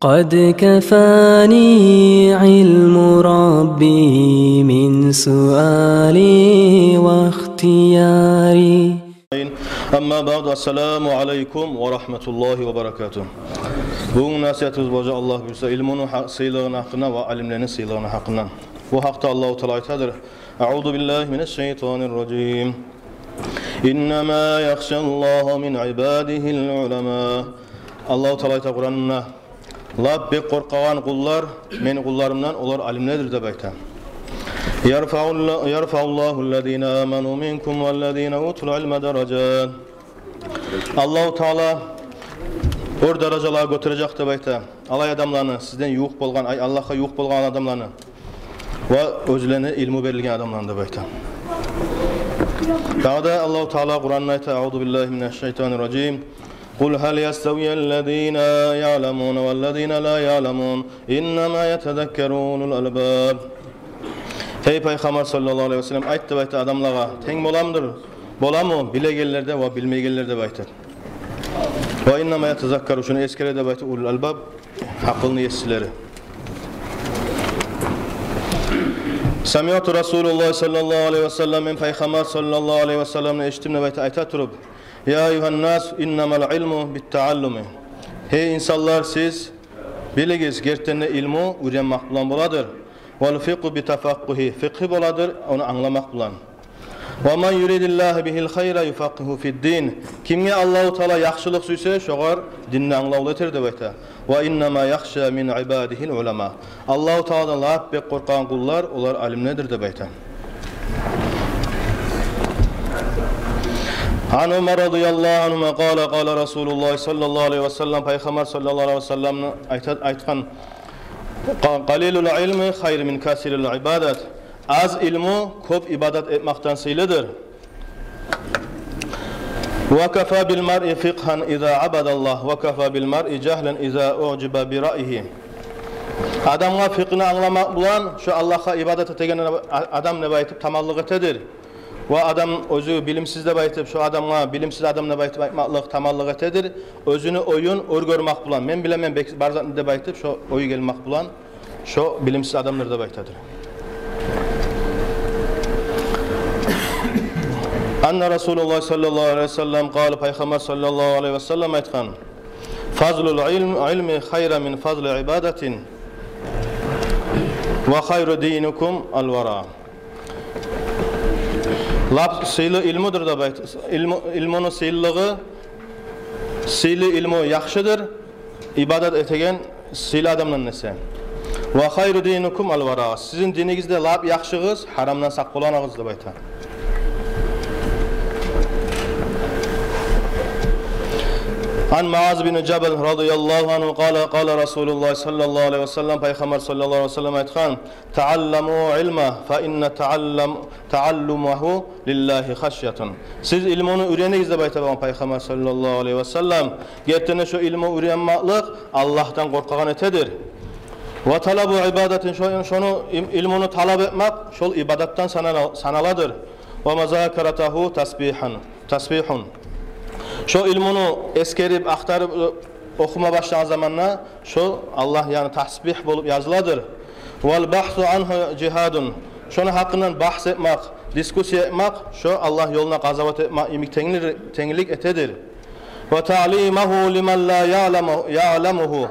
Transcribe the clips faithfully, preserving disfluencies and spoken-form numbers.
قد كفاني علم ربي من سؤالي واختياري. أما بعد، السلام عليكم ورحمة الله وبركاته. Бугюн насигьатыбыз болажакъ, Аллагь буюрса, илмуну гьа-, сыйлыгъыны гьакъында ва алимлени сыйлыгъыны гьакъында. Бу гьакъда Аллагьу Таала айтадыр: أعوذ بالله من الشيطان الرجيم. إنما يخشى الله من عباده العلماء. Аллагьу Таала айта Къуранында: «Лап бек къоркъагъан къуллар мени къулларымдан, олар алимледир», — деп айта. يرفع الل-، يرفع الله الذين آمنوا منكم والذين أوتوا العلم درجات. Аллагьу Таала оьр даражалагъа гётережек деп айта алай адамланы, сизден ювукъ болгъан, ай, Аллагьгъа ювукъ болгъан адамланы ва оьзлерине илму берилген адамланы деп айта. Дагъы да Аллагьу Таала Къуранда айта: أعوذ بالله من الشيطان الرجيم. قل هل يستوي الذين يعلمون والذين لا يعلمون إنما يتذكر أولو الألباب. Гьей Пайхаммар саллаллагьу алайгьи ва саллам, айт деп айта адамлагъа: тенг боламыдыр, боламы билегенлер де ва билмейгенлер де, деп айта. وإنما يتذكر, шуну эсгере деп айта, أولو الألباب, гьакъылны есилери. سمعت رسول الله صلى الله عليه وسلم, мен Пайхаммар саллаллагьу алайгьи ва салламны эшитдим деп айта, айта туруп: يا أيها الناس إنما العلم بالتعلم. Гьей инсанлар, сиз билигиз, гертиден де илму уьйренмек булан боладыр. والفقه بالتفقه, фикъгьи боладыр ону англамакъ булан. ومن يرد الله به الخير يفقهه في الدين. Кимге Аллагьу Таала яхшылыкъ сюйсе, шогъар динни англавлу этер деп айта. وإنما يخشى من عباده العلماء. Аллагьу Тааладан лап бек къоркъагъан къуллар, олар алимледир деп айта. عن عمر رضي الله عنهما قال قال رسول الله صلى الله عليه وسلم, Пайхаммар саллаллагьу алайгьи ва салламны айта-, айтгъан: قليل العلم خير من كثير العبادة. Аз илму кёп ибадат этмекден сыйлыдыр. وكفى بالمرء فقها إذا عبد الله وكفى بالمرء جهلا إذا أعجب برأيه. Адамгъа фикъгьини англамакъ булан, шо Аллагьгъа ибадат этеген а-, адам деп айтып таманлыкъ этедир. Ва адам оьзю билимсиз деп айтып, шо адамгъа билимсиз адам деп айтып айтмакълыкъ таманлыкъ этедир. Оьзюню оюн оьр гёрмек булан, мен билемен бек бар затны деп айтып, шо ой гелмек булан, шо билимсиз адамдыр деп айтадыр. أن رسول الله صلى الله عليه وسلم قال, Пайхаммар саллаллагьу алайгьи ва саллам айтгъан: فضل العلم, илми خير من فضل العبادة وخير دينكم الورع. Лап сыйлы илмудур деп айт-, илму, илмуну сыйлылыгъы, сыйлы илму яхшыдыр ибадат этеген сыйлы адамдан эсе. وخير دينكم الورع. Сизин динигизде лап яхшыгъыз гьарамдан сакъ болагъаныгъыз деп айта. عن معاذ بن جبل رضي الله عنه قال قال رسول الله صلى الله عليه وسلم, Пайхаммар саллаллагьу алайгьи ва саллам айтгъан: تعلموا العلم فإن تعلم-, تعلمه لله خشية. Сиз илмуну уьйренигиз деп айта болгъан Пайхаммар саллаллагьу алайгьи ва саллам. Гертиден де шо илму уьйренмеклик Аллагьдан къоркъагъан этедир. وطلب عبادة, шо-, шону ил-, илмуну талап этмек, шол ибадатдан санала-, саналадыр. ومذاكرته تسبيحا, تسبيح. Шо илмуну эсгерип, ахтарып, охума башлагъан заманда, шо Аллагь, яни тасбигь болуп языладыр. والبحث عنه جهاد. Шону гьакъындан багьс этмек, дискуссия этмек, шо Аллагь ёлуна къазават этмек йимик тенглир-, тенглик этедир. وتعليمه لمن لا يعلم-, يعلمه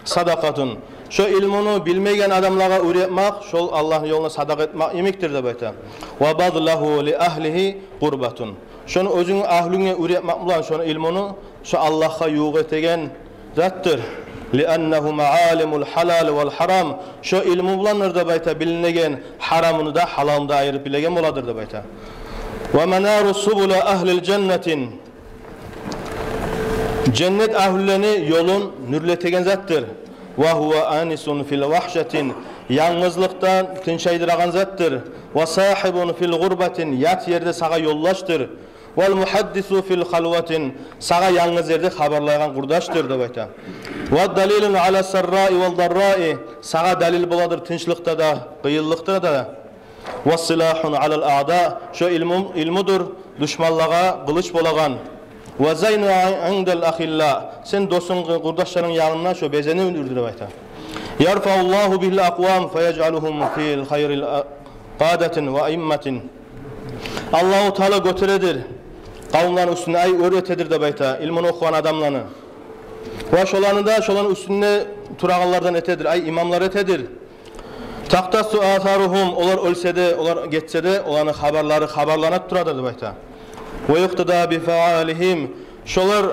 صدقة. Шо илмуну билмеген адамлагъа уьйретмек, шол Аллагьны ёлуна садакъа этмек йимикдир деп айта. وبذله لأهله قربة. Шону оьзюнгню агьлюнге уьйретмек булан шону илмуну, шо Аллагьгъа ювукъ этеген затдыр. لأنه معالم الحلال والحرام. Шо илму буландыр деп айта билинеген гьарамны да, гьалалны да айырып билеген боладыр деп айта. ومنار سبل أهل الجنة. Женнет агьлюлени ёлун нюрлетеген затдыр. وهو آنس في الوحشة. Янгызлыкъдан тынчайдырагъан затдыр. وصاحب في الغربة. Ят ерде сагъа ёлдашдыр. والمحدث في الخلوة, сагъа янгыз ерде хабарлайгъан къурдашдыр деп айта. ودليل على السراء والضراء, сагъа далил боладыр тынчлыкъда да, къыйынлыкъда да. وسلاح على الأعداء, шо илму, илмудур душманлагъа къылыч болагъан. «Ва зайну индал ахилла». Сен досунг, къурдашларынг янында шо безенип юрдюр деп айта. «Ярфауллагьу бигьил акъвам фаяжъалугьум фил хайри къадатин ва аимматин». Аллагьу Таала гётередир къавумланы уьстюне, ай, оьр этедир деп айта, илмуну охугъан адамланы. Ва шоланы да шоланы уьстюнде турагъанлардан этедир, ай, имамлар этедир. «Тахтассу асаругьум», олар оьлсе де, олар гетсе де, оланы хабарлары хабарланып турадыр деп айта. «Ва юхтада би фаалигьим», шолар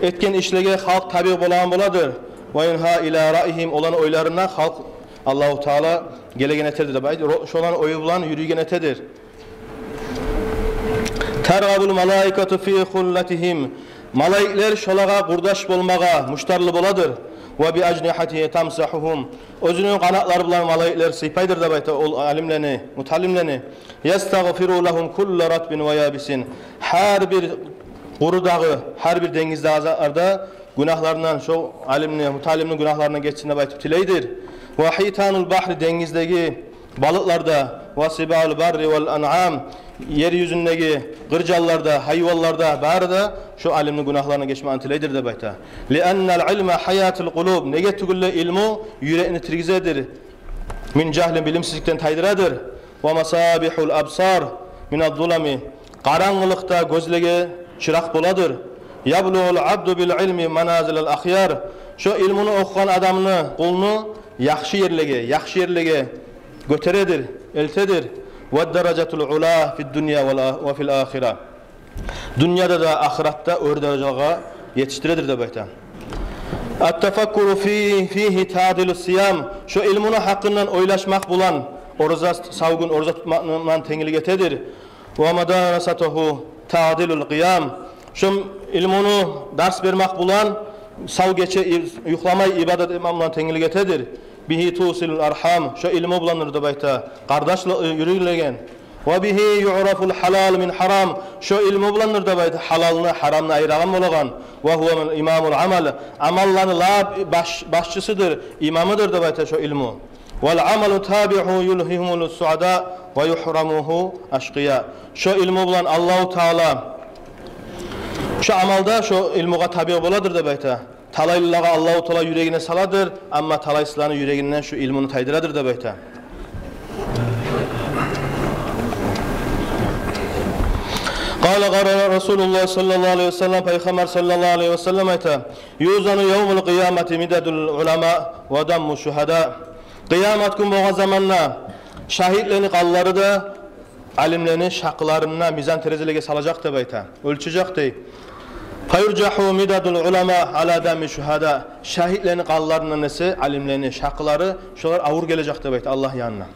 этген ишлеге халкъ табиъ болагъан боладыр. «Ва юнхада ила раигьим», оланы ойларына халкъ, Аллагьу Таала гелеген этедир деп айта. Ро-, шоланы ою булан юрюйген этедир. «Таргъабул малаикату фи хуллатигьим». Малайиклер шолагъа къурдаш болмагъа муштарлы боладыр. «Ва би ажнигьатигьи тамсагьугьум». Оьзюню къанатлары булан малайиклер сыйпайдыр деп айта ол алимлени, муталимлени. «Ястагъфиру лагьум кулла ратбин ва ябисин». Гьар бир къуру дагъы, гьар бир денгиздеги затлар да гюнагьларындан, шо алимни, муталимни гюнагьларындан гечсин деп айтып тилейдир. «Ва гьитанул багьри», денгиздеги балыкълар да, «ва сибаул барри вал анъам», ер юзюндеги къыр жанлар да, гьайванлар да, бары да шо алимни гюнагьларындан гечмекни тилейдир деп айта. «Лианнал илма гьаятул къулуб», неге тюгюл де илму юрекни тиргизедир. «Мин жагьлин», билимсизликден тайдырадыр. «Ва масабигьул абсар миназ зулами». Къарангылыкъда гёзлеге чыракъ боладыр. «Яблугьул абду бил илми маназилал ахяр». Шо илмуну охугъан адамны, къулну яхшы ерлеге, яхшы ерлеге гётередир, элтедир. «Ва даражатул ула фид дунья вал а-, ва фил ахира». Дюньяда да, ахыратда оьр даражалагъа етишдиредир деп айта. «Ат-тафаккуру фи-, фигьи таъдилус сиям». Шо илмуну гьакъындан ойлашмакъ булан ораза, сав гюн ораза тутмакъны булан тенглик этедир. «Ва мадарасатугьу таъдилул къиям». Шо илмуну дарс бермакъ булан сав гече и-, юхламай ибадат этмакъ булан тенглик этедир. «Бигьи тусилул архам». Шо илму буландыр деп айта къардашлыкъ юрюлеген. «Ва бигьи юърафул гьалал мин гьарам». Шо илму буландыр деп айта гьалалны, гьарамны айырагъан болагъан. «Ва гьува имамул амал». Амалланы лап баш-, башчысыдыр, имамыдыр деп айта шо илму. «Вал амалу табигьу юлгьигьумус суада ва юхрамугьул ашкъия». Шо илму булан Аллагьу Таала, шо амал да шо илмугъа табиъ боладыр деп айта. Талайлылагъа Аллагьу Таала юрегине саладыр, амма талайсызланы юрегинден шо илмуну тайдырадыр деп айта. Къала, къала Расулуллагь саллаллагьу алайгьи ва саллам, Пайхаммар саллаллагьу алайгьи ва саллам айта: «Юзану явмал къиямати мидадул улама ва дамму шугьада». Къыямат гюн болгъан заманда шагьитлени къанлары да алимлени шакъыларына, мизан терезелеге салажакъ деп айта, оьлчежек дей. «Фаюржагьу мидадул улама ала дамми шугьада». Шагьитлени къанларындан эсе алимлени шакъылары, шолар авур гележек деп айта Аллагь янына.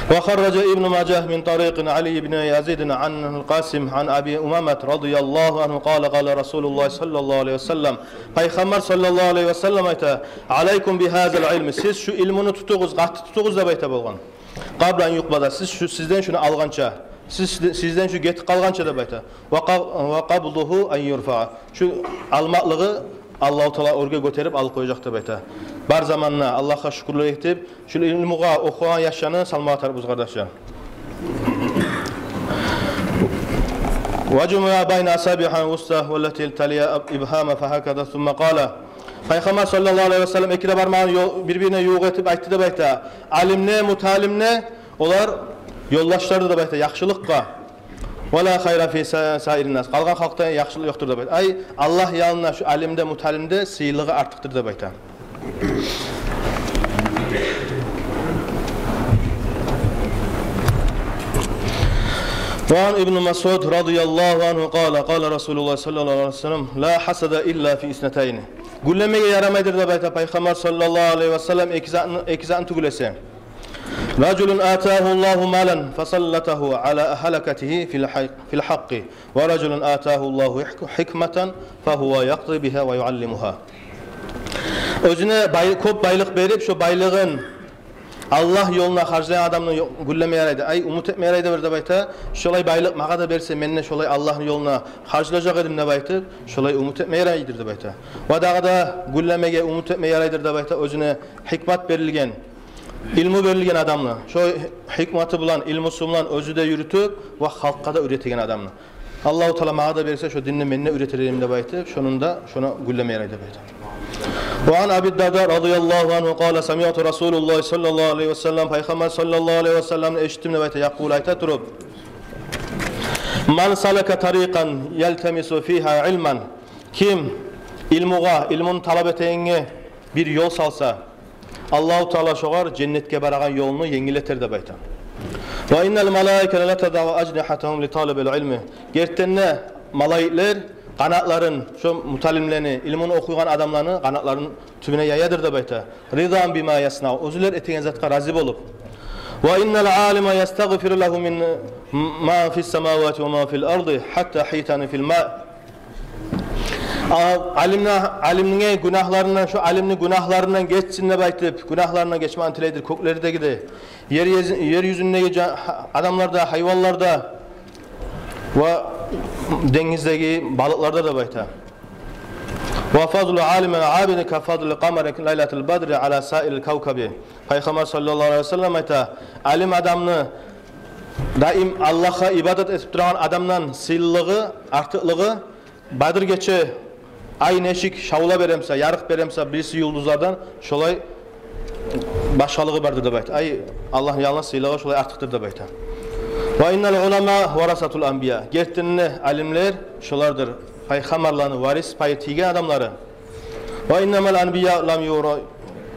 Ва харража Ибну Мажагь мин тарикъи Али ибн Язид ан Къасим ан Аби Умамат радияллагьу ангьу къала, къала Расулуллагь саллаллагьу алайгьи ва саллам. Пайхаммар саллаллагьу алайгьи ва саллам айта: «Алайкум бигьазал илми». Сиз шу илмуну тутугъуз, къатты тутугъуз деп айта болгъан. «Къабла ан юкъбаза», сиз шу, сизден шуну алгъанча, сиз, сизден шу гетип къалгъанча деп айта. «Ва къаб-, ва къабдугьу ан юрфаа». Шу алмакълыгъы Аллагьу Таала оьрге гётерип алып къояжакъ деп айта. Бар заманда Аллагьгъа шюкюрлюк этип, шу илмугъа охугъан яшланы салмагъа тарыкъбыз, къардашлар. «Ва жамаа байна асабигьил вуста валлати талия ибгьама фагьаказа сумма къала». Пайхаммар саллаллагьу алайгьи ва саллам эки де бармагъын ё-, бир-бирине ювукъ этип айтды деп айта: «Алимни, муталимни, олар ёлдашлардыр деп айта яхшылыкъгъа. Ва ла хайра фи са-, саирин нас. Къалгъан халкъда яхшылыкъ ёкъдур деп айта». Ай, Аллагь янында шу алимде, муталимде сыйлылыгъы артыкъдыр деп айта. Ва ан Ибну Масъуд радияллагьу ангьу къала, къала Расулуллагь саллаллагьу алайгьи ва саллам: «Ла гьасада илла фи иснатайни». Гюллемеге ярамайдыр деп айта Пайхаммар саллаллагьу алайгьи ва саллам эки затны, эки затны тюгюл эсе. «Ражулун атагьуллагьу малан фасаллатагьу ала гьалакатигьи фил гьакъ-, фил гьакъкъи, ва ражулун атагьуллагьу гьик-, гьикматан фагьува якъди бигьа ва юаллимугьа». Оьзюне бай-, кёп байлыкъ берип, шо байлыгъын Аллагь ёлуна харжлайгъан адамны ё-, гюллеме ярайды. Ай, умут этме ярайды бир деп айта. Шолай байлыкъ магъа да берсе, мен де шолай Аллагьны ёлуна харжлажакъ эдим деп айтып, шолай умут этме ярайдыр деп айта. Ва дагъы да гюллемеге умут этме ярайдыр деп айта оьзюне гьикмат берилген, илму берилген адамны, шо гьикматы булан, илмусу булан оьзю де юрютюп ва халкъгъа да уьйретеген адамны. Аллагьу Таала магъа да берсе, шо динни мен де уьйретер эдим деп айтып, шону да, шону гюнлеме ярай деп айта. Ва ан Аби Дарда радияллагьу ангьу къала, самиъту Расулуллагь саллаллагьу алайгьи ва саллам, Пайхаммар саллаллагьу алайгьи ва салламны эшитдим деп айта, якъулу, айта туруп: ман салака тарикъан ялтамису фигьи илман. Ким илмугъа, илмуну талап этегенге бир ёл салса, Аллагьу Таала шогъар женнетге барагъан ёлну енгиллетер деп айта. Ва иннал малаиката латадау ажнигьатагьум литалибил илми. Гертиден де, малайиклер къанатларын, шо муталимлени, илмуну охуйгъан адамланы къанатларын тюбюне яядыр деп айта. Ридан бима яснау, оьзлер этеген затгъа рази болуп. Ва иннал алима ястагъфиру лагьу мин ма фис самавати ва ма фил арди, гьатта гьитани фил ма. А, алимни, алимге гюнагьларындан, шо алимни гюнагьларындан гечсин деп айтып, гюнагьларындан гечмекни тилейдир кёклердеги де, ер ез-, ер юзюндеги жа-, адамлар да, гьайванлар да ва денгиздеги балыкълар да деп айта. Ва фадлу алимин абидин ка фадли къамари лайлатил бадри ала саирил кавкаби. Пайхаммар саллаллагьу алайгьи ва саллам айта, алим адамны даим Аллагьгъа ибадат этип турагъан адамдан сыйлылыгъы, артыкълыгъы, Бадыр гече ай нечик шавла бере буса, ярыкъ бере буса бириси юлдузлардан, шолай башгъалыгъы бардыр деп айта. Ай, Аллагьны ялына сыйлыгъы шолай артыкъдыр деп айта. Ва иннал улама варасатул анбия. Гертиден де, алимлер шолардыр пайхаммарланы варис пайы тийген адамлары. Ва иннамал анбияу лам юра-,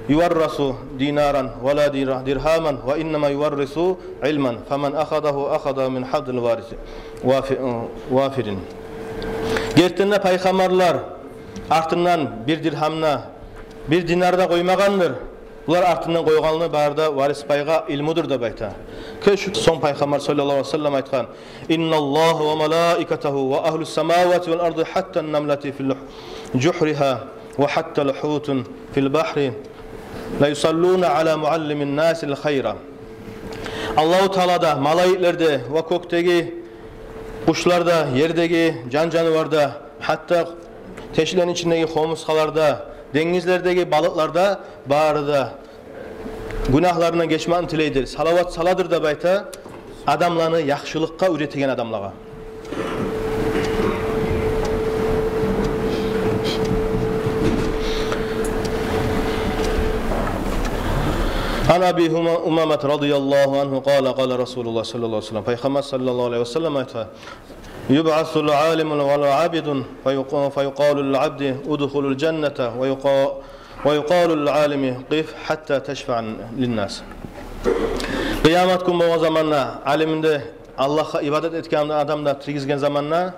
юваррасу динаран ва ла дир-, диргьаман, ва иннама юваррису илман, фаман ахадагьу ахада мин хаззил вариси вафи-, вафирин. Гертиден де, пайхаммарлар артындан бир диргьам да, бир динар да къоймагъандыр. Булар артындан къойгъаны бары да варис пайгъа илмудур деп айта. Ки шо сонг Пайхаммар саллаллагьу алайгьи ва саллам айтгъан: инналлагьа ва малаикатагьу ва агьлус самавати вал арди гьаттан намлати фи жугьригьа ва гьаттал гьуту фил багьри ла юсаллуна ала муаллимин насил хайра. Аллагьу Таала да, малайиклер де ва кёкдеги къушлар да, ердеги жан-жанывар да, гьатта тешиклени ичиндеги хомурсгъалар да, денгизлердеги балыкълар да, бары да гюнагьларындан гечмекни тилейдир, салават саладыр деп айта адамланы яхшылыкъгъа уьйретеген адамлагъа. Ан Аби Ума-, Умамата радияллагьу ангьу къала, къала Расулуллагь саллаллагьу алайгьи ва саллам. Пайхаммар саллаллагьу алайгьи ва саллам айта: юбъасул алиму вал абиду, фа юкъа-, фа юкъалу лил абди удхулил жанната, ва юкъа-, ва юкъалу лил алими къиф гьатта ташфаъ линнас. Къыямат гюн болгъан заманда, алимни де, Аллагьгъа ибадат этген адамны да тиргизген заманда,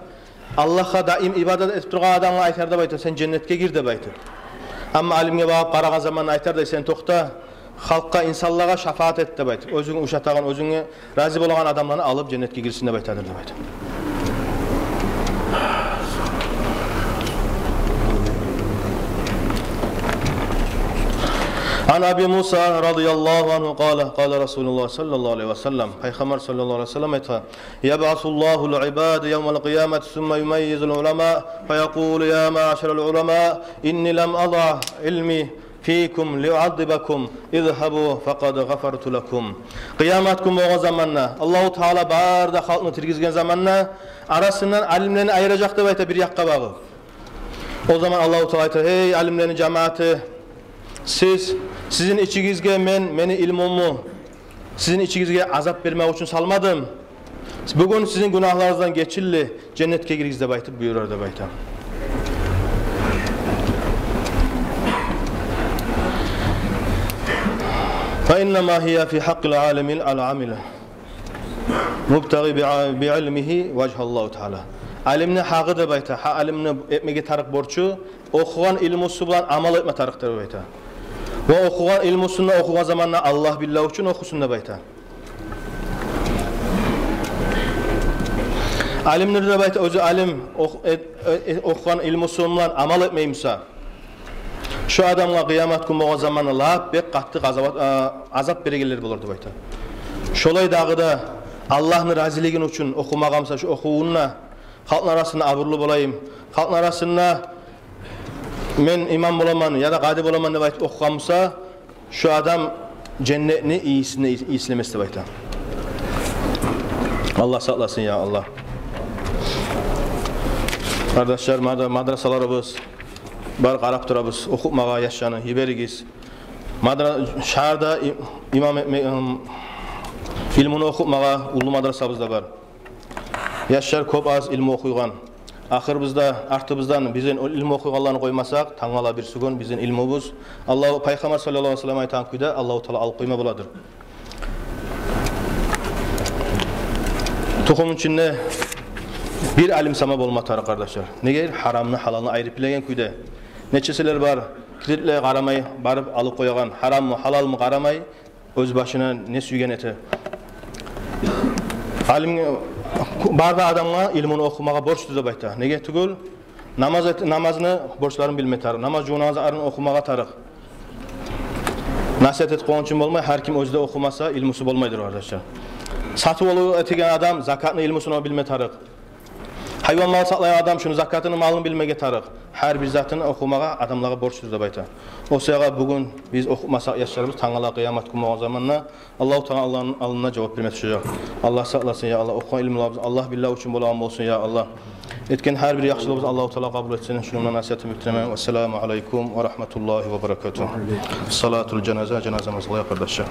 Аллагьгъа даим ибадат этип тургъан адамгъа айтар деп айта: сен женнетге гир деп айта. Амма алимге багъып къарагъан заманда айтар да: сен токъта, халкъгъа, инсанлагъа шафаат эт деп айта. Оьзюнг ушатагъан, оьзюнге рази болагъан адамланы алып женнетге гирсин деп айтадыр деп айта. Ан Аби Муса радияллагьу ангьу къала, къала Расулуллагь саллаллагьу алайгьи ва саллам. Пайхаммар саллаллагьу алайгьи ва саллам айтгъан: юбъасуллагьул ибада явмал къиямати сумма юмаййизул улама, фа якъулу: я маъшарал улама, инни лам адаъ илми фикум лиуаззибакум, изгьабу факъад гъафарту лакум. Къыямат гюн болгъан заманда, Аллагьу Таала бары да халкъны тиргизген заманда, арасындан алимлени айыражакъ деп айта бир якъгъа багъып. О заман Аллагьу Таала айтар: гьей, алимлени жамааты, сиз, сизин ичигизге мен мени илмумну сизин ичигизге азап бермек учун салмадым. Бугюн сизин гюнагьларыгъыздан гечилди, женнетге гиригиз деп айтып буюрар деп айта. Фа иннама гьия фи гьакъкъил алимил ал амил мубтагъи би, би илмигьи важгьаллагьи таала. Алимни гьакъы деп айта, гьа, алимни этмеге тарыкъ борчу охугъан илмусу булан амал этме тарыкъ деп айта. Ва охугъан илмусун да охугъан заманда Аллагь билла учун охусун деп айта. Алимдир деп айта, оьзю алим ох-, э, э, э, охугъан илмусу булан амал этмей буса, шо адамгъа къыямат гюн болгъан заманда лап бек къатты азап, а, азап берегенлер болур деп айта. Шолай дагъы да Аллагьны разилигин учун охумагъа буса шо охувун да, халкъны арасында абурлу болайым, халкъны арасында мен имам боламан яда къади боламан деп айтып охугъан буса, шо адам женнетни ийисин ийис-, ийислемес деп айта. Аллагь сакъласын, я Аллагь. Къардашлар, мада-, мадрасаларыбыз бар, къарап турабыз, охутмагъа яшланы йиберигиз. Мадра-, шагьарда и-, имам этме-, ым, илмуну охутмагъа уллу мадрасабыз да бар. Яшлар кёп аз илму охуйгъан. Ахырыбызда, артыбыздан бизин о илму охуйгъанланы къоймасакъ, тангала бирисигюн бизин илмубуз, Аллагь, Пайхаммар саллаллагьу алайгьи ва саллам айтгъан кюйде, Аллагьу Таала алып къойма боладыр. Тухумну ичинде бир алим сама болма тарыкъ, къардашлар. Неге? Гьарамны, гьалалны айырып билеген кюйде. Нечеселер бар, киритли къарамай, барып алып къоягъан, гьараммы, гьалалмы къарамай, оьз башына не сюйген эте. Алим, бары да адамгъа илмуну охумагъа борчдур деп айта. Неге тюгюл? Намаз эт-, намазны борчларын билме тарыкъ. Намаз жувунагъан затларын охумагъа тарыкъ. Насигьат этип къойгъан учун болмай, гьар ким оьзю де охумаса, илмусу болмайдыр, къардашлар. Сатып алыв этеген адам закатны илмусун о билме тарыкъ. Гьайван мал сакълайгъан адам шуну закатын, малын билмеге тарыкъ. Гьар бир затын охумагъа адамлагъа борчдур деп айта. О саягъа бугюн биз охутмасакъ яшларыбыз, тангала къыямат гюн болгъан заманда Аллагьу Таала Аллагьны алдында жавап берме тюшежек. Аллагь сакъласын, я Аллагь. Охугъан илмуларыбыз Аллагь, биллагь учун болагъан болсун, я Аллагь. Этген гьар бир яхшылыгъыбызны Аллагьу Таала къабул этсин. Шуну булан насигьатымны битиремен. Вассаламу алайкум ва рагьматуллагьи ва баракатугь. Салатул жаназа, жаназа намаз къылайыкъ, къардашлар.